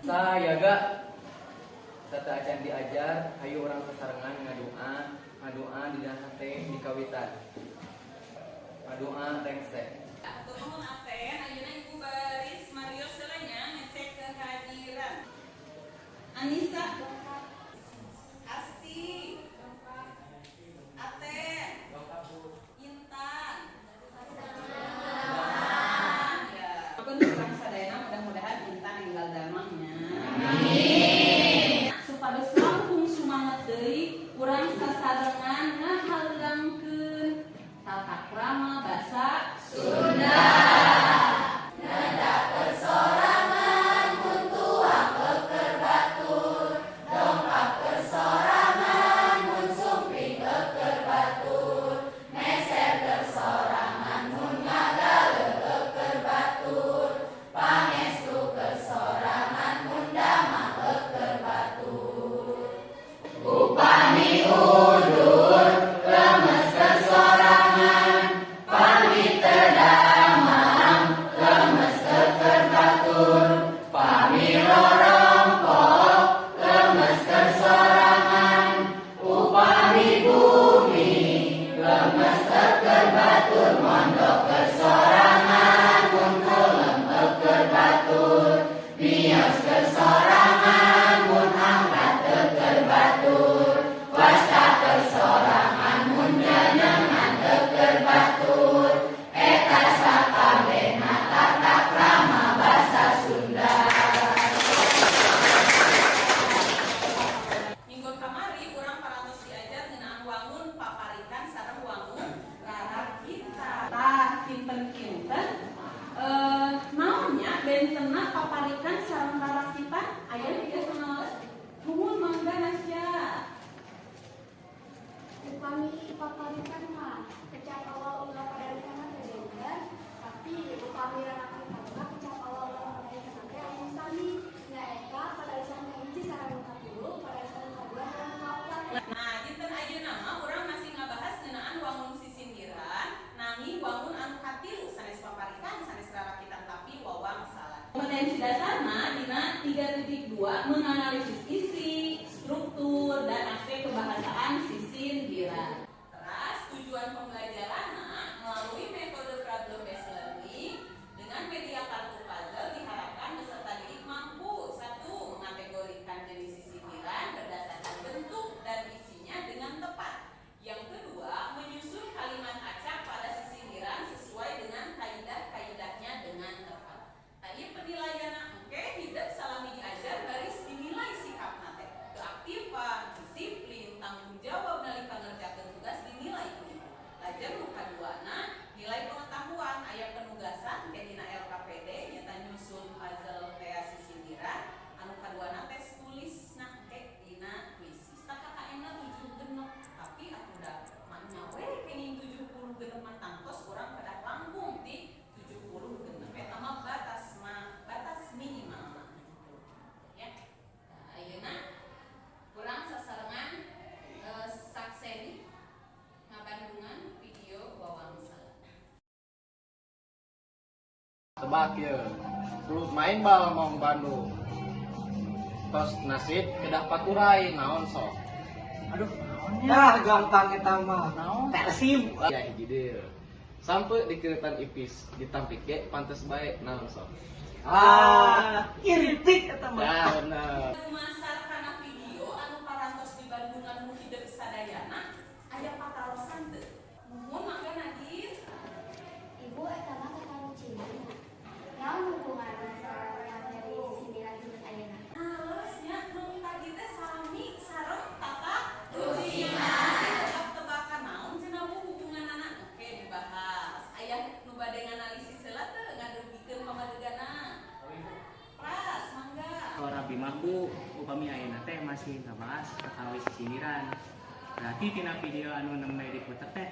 Sayaga sateuacan diajar, hayu urang sasarengan ngadua, ngadua dina hate dikawitan. Ngadua rengse. Hatur nuhun, Aten. Ayeuna Ibu baris marios heula nya, ngecek kehadiran. Anissa. Asti. Aten. Intan. Ya. Pun urang sadayana mudah-mudahan Intan enggal damang nya. Amin. Supados langkung sumanget deui, urang sasarengan ngahalangkeun tata krama basa Sunda. Sorangan mun tuang eukeur batur, dongkap keur sorangan mun sumping eukeur batur, meser keur sorangan mun ngagaleuh eukeur batur, pangestu keur sorangan mun damang eukeur batur. Upami undur lemes keur sorangan, pami teu damang lemes keur batur, pami rorompok lemes keur sorangan, upami bumi lemes keur batur, mondok keur sorangan mun kulem keur batur, mios keur sorangan mun angkat keur batur, wasta keur sorangan mun nyenengan keur batur. Eta sakabehna tata krama basa Sunda. Minggu kamari urang parantos diajar ngeunaan wangun paparikan sareng wangun rarakitan. Tah, kinten-kinten naonnya bentenna paparikan sareng rarakitan? Aya nu tiasa ngawales? Nuhun, mangga, Nasya. Upami paparikan mah kecap awal ulah padarisan teh benten, tapi upami rarakitan mah kecap awal ulah padarisan teh anu sami, nyaeta padarisan kahiji sareng nu katilu, padarisan nu kadua sareng nu kaopat. Nah, dinten ayeuna mah urang masih ngabahas ngeunaan wangun sisindiran, nanging wangun anu katilu, sanes paparikan, sanes rarakitan, tapi wawangsalan. Kompetensi dasarna dina 3.2 menganalisis isi, struktur, dan aspek kebahasaan sisindiran. Teras tujuan pembelajaran melalui metode problem based learning dengan media kartu puzzle diharapkan peserta didik mampu: satu, mengategorikan jenis sisindiran berdasarkan bentuk dan isinya dengan tepat. Yang kedua, menyusun kalimat acak pada sisindiran sesuai dengan kaidah-kaidahnya dengan tepat. Nah, ieu penilaian engke hidep salami diajar baris dinilai sikapna teh. Keaktifan, disiplin, tanggung jawab nalika ngerjakeun tugas dinilai ku ibu. Lajeng nu kaduana nilai pengetahuan, aya penugasan ke dina LKPD nyata nyusun puzzle teh sisindiran, anu kaduana tes tulisna engke dina kuisis. Tah, KKM na 76, tapi atuh da maknya we kenging 76 mah tangtos urang kedah langkung ti 76. Eta mah batas mah batas minimal mah 70 ya. Nah, ayeuna urang sasarengan sakseni ngabandungan video wawangsalan. Tebak ya. Klub main bal Maung Bandung. Tos nasib kedah paturai, naon sok? Aduh, naonnya? Nah, gampang eta mah. Naon? Persib. Ya, hiji deui. Sampai dikeretan ipis ditampik ge pantes bae, naon sok? Ah, iritik eta mah. Ya, bener. Dumasar kana video anu parantos di Bandungan nu hidep sadayana, aya patarosan teu? Nuhun, mangga, Nadine. Ibu, eta mah tatarucinanna. Naon hubunganna sareng materi sisindiran dinten ayeuna? Nah, leresnya nu tadi teh sami sareng tata rucingan. Tebak-tebakan naon cenah, Bu, hubunganana? Oke, dibahas. Aya nu bade nganalisis heula teu, ngadugikeun pamadeganna? Pras, mangga. Suara Bima, Bu, upami ayeuna teh masih ngabahas kakawis sisindiran. Berarti tina video anu nembe diputer teh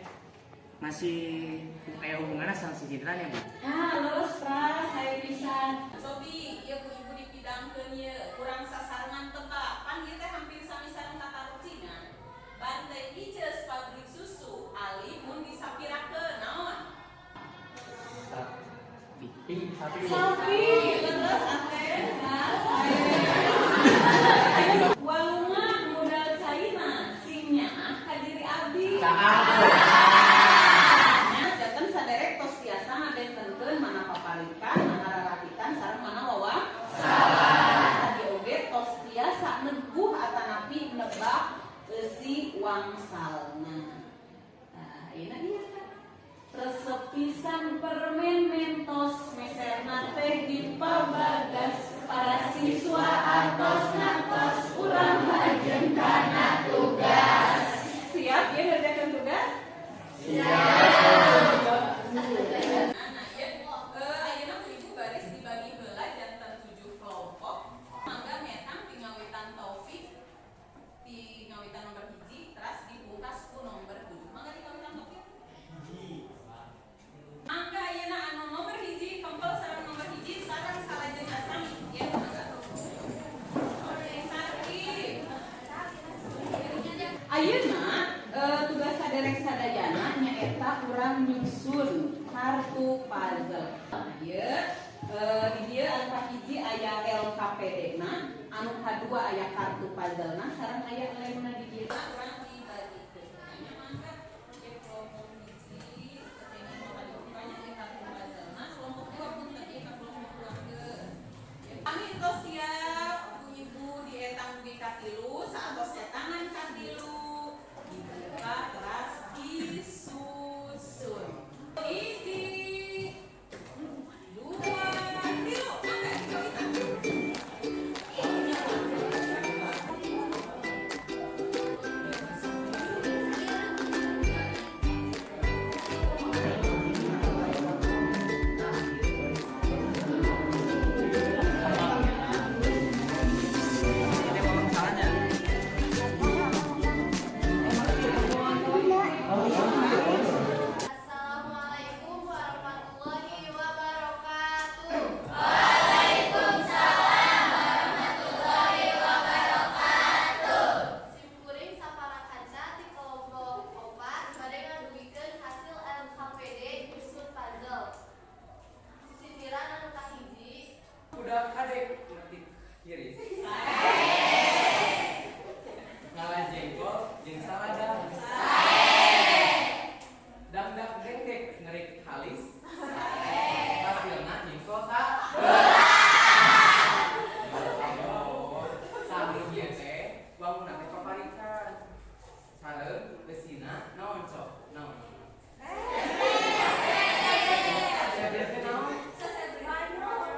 masih aya hubunganna sama sisindiran ya, Bu? Ah, leres, Pras, saya pisan. Cobi, ieu ku Ibu dipidangkeun ieu, kurang sasarengan tebak. Pan ieu teh hampir sami sareng tata rucingan. Banteng Ices pabrik susu ali mun disapirakeun naon? Sapi. Sapi. Sapi, leres, Aten. Nah, saya. nyaeta urang nyusun kartu puzzle. Ieu di dieu anu kahiji aya LKPD na, anu kadua aya kartu puzzle na, sareng aya lemna di dieu. Urang dibagikeun. Nya mangga ke kelompok hiji, kenging makan banyak di kartu puzzle na, kelompok dua punten ieu ka kelompok dua ke. Kami tos siap ku ibu dietang dugi ka tilu, saatos etangan ka tilu. Dibuka teras disusun. Hiji, dua, tilu. Mangga dikawitan. Assalamualaikum warahmatullahi wabarakatuh. Waalaikumsalam warahmatullahi wabarakatuh. Simkuring sapara kanca ti kelompok 4 bade ngadugikeun hasil LKPD nyusun puzzle. Sisindiran anu kahiji. Kuda kadek metik hiris. Ngala jengkol jeung salada. Dangdak dengdek ngerik halis. Hasilna nyingso sa. Sami ieu teh wangunna teh paparikan. Sareng eusina naon sok? Naon? Sasebrieun teh naon? Banyol.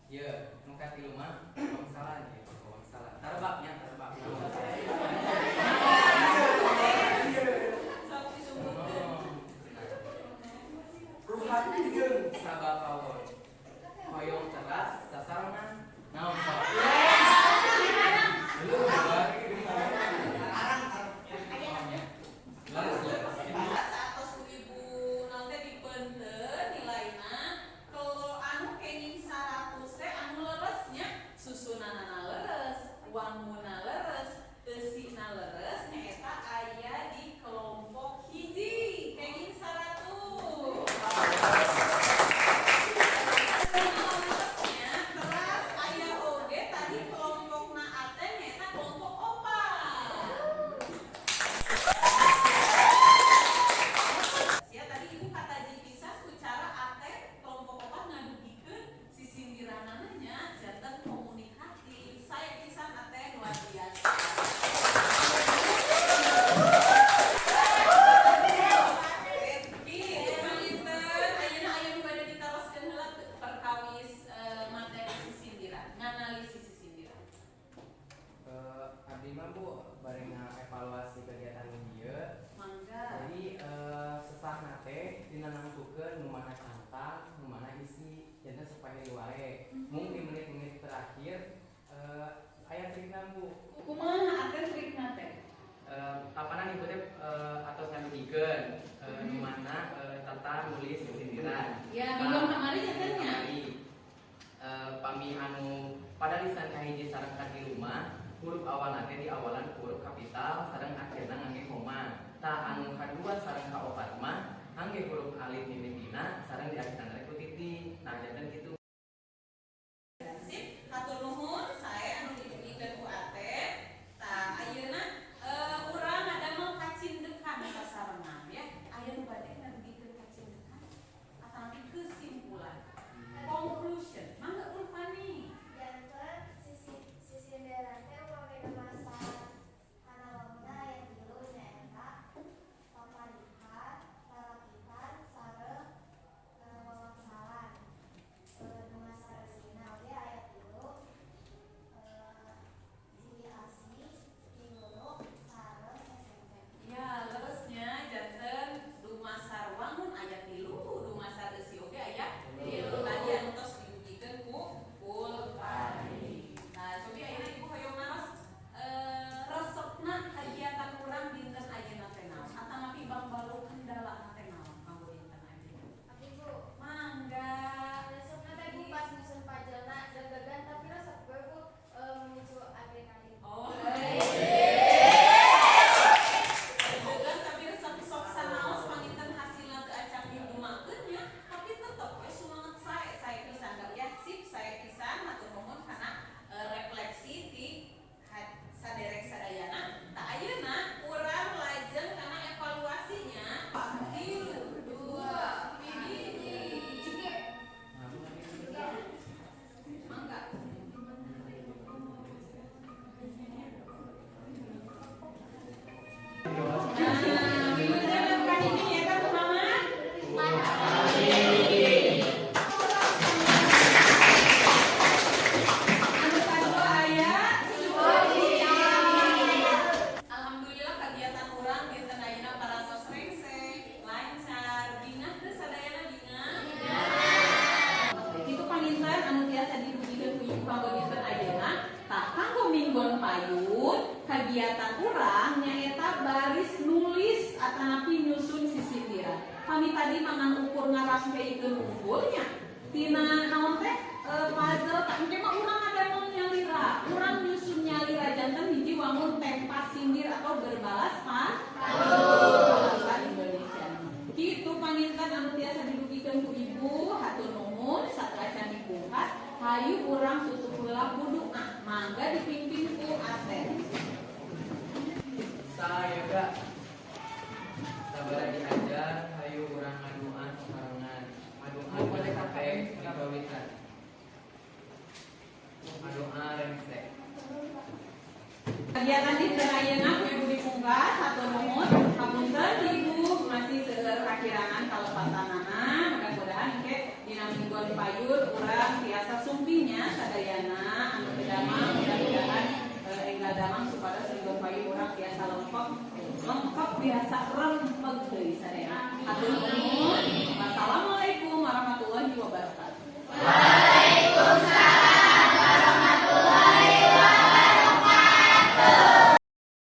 Ye, nu katilu mah wangsalan ieu, wangsalan. Tarbaknya, tarbak. Sok disebutkeun. Ruhat jeung sabapawon. Hoyong teras sasarengan naon sok? Belum, Leres, leres. Saatos ku ibu naon teh dipeunteun nilaina kalau anu kenging 100 teh anu leresnya susunanana leres, wanguna leres, eusina leres nyaeta aya di kelompok hiji kenging 100. Leresnya teras aya oge tadi kelompokna Aten nyaeta kelompok 4. Ya tadi ibu kata pisan ku cara Aten kelompok 4 ngadugikeun sisindiranana nya janten komunikatif. Saya pisan Aten luar biasa. Bi, panginten ayeuna aya nu bade ditaroskeun heula teu perkawis materi sisindiran, nganalisis sisindiran. Abdi mah Bu bade evaluasi kegiatan ieu. Mangga. Jadi sesahna teh dina nangtukeun nu mana cantang, nu mana isi, janten supaya wae. Mung di menit-menit terakhir aya trikna Bu. Kumaha Aten trikna teh? Papanan ibu teh atos ngadugikeun nu mana tata nulis sisindiran. Ya, minggu kamari nya teh nya. Kamari. Pami anu pada lisan kahiji sareng katilu mah huruf awalna teh diawalan ku huruf kapital sareng akhirna ngangge koma. Tah anu kadua sareng kaopat mah ngangge huruf alif mimitina sareng diakhiran ku titik. Nah, janten kitu. Sip, hatur nuhun sae anu didugikeun ku Aten. Tah ayeuna urang ngadamel kacindekan sasarengan ya. Aya nu bade ngadugikeun kacindekan atanapi kesimpulan. Conclusion. Mangga Ulfani. Janten sisindiran teh upami masa kana wanguna aya Baris nulis atanapi nyusun sisindiran. Kami tadi mangan ukur ngarangkeikeun unggulnya. Tina naon teh puzzle tak engke mah urang ada mau nyalira, urang nyusun nyalira janten hiji wangun tempas sindir atau berbalas bahasa Indonesia. Kitu panginten anu tiasa didugikeun ku ibu, hatur nuhun sateuacan dipungkas, hayu urang tutup heula ku doa. Mangga dipimpin ku Aten. Saya gak sabara diajar, hayu urang ngadu'a sasarengan. Ngadu'a boleh kape dibawitan. Ngadu'a rengse. Kegiatan di ayeuna ku ibu dipungkas, hatur nuhun. Hapunten ibu masih seueur kakirangan kalepatanana, mudah-mudahan engke dina mingguan payun urang tiasa sumpingnya sadayana anu teu damang mudah-mudahan enggal damang supados mingguan payun urang tiasa lengkap lengkap biasa rempeg deui sadayana. Hatur nuhun.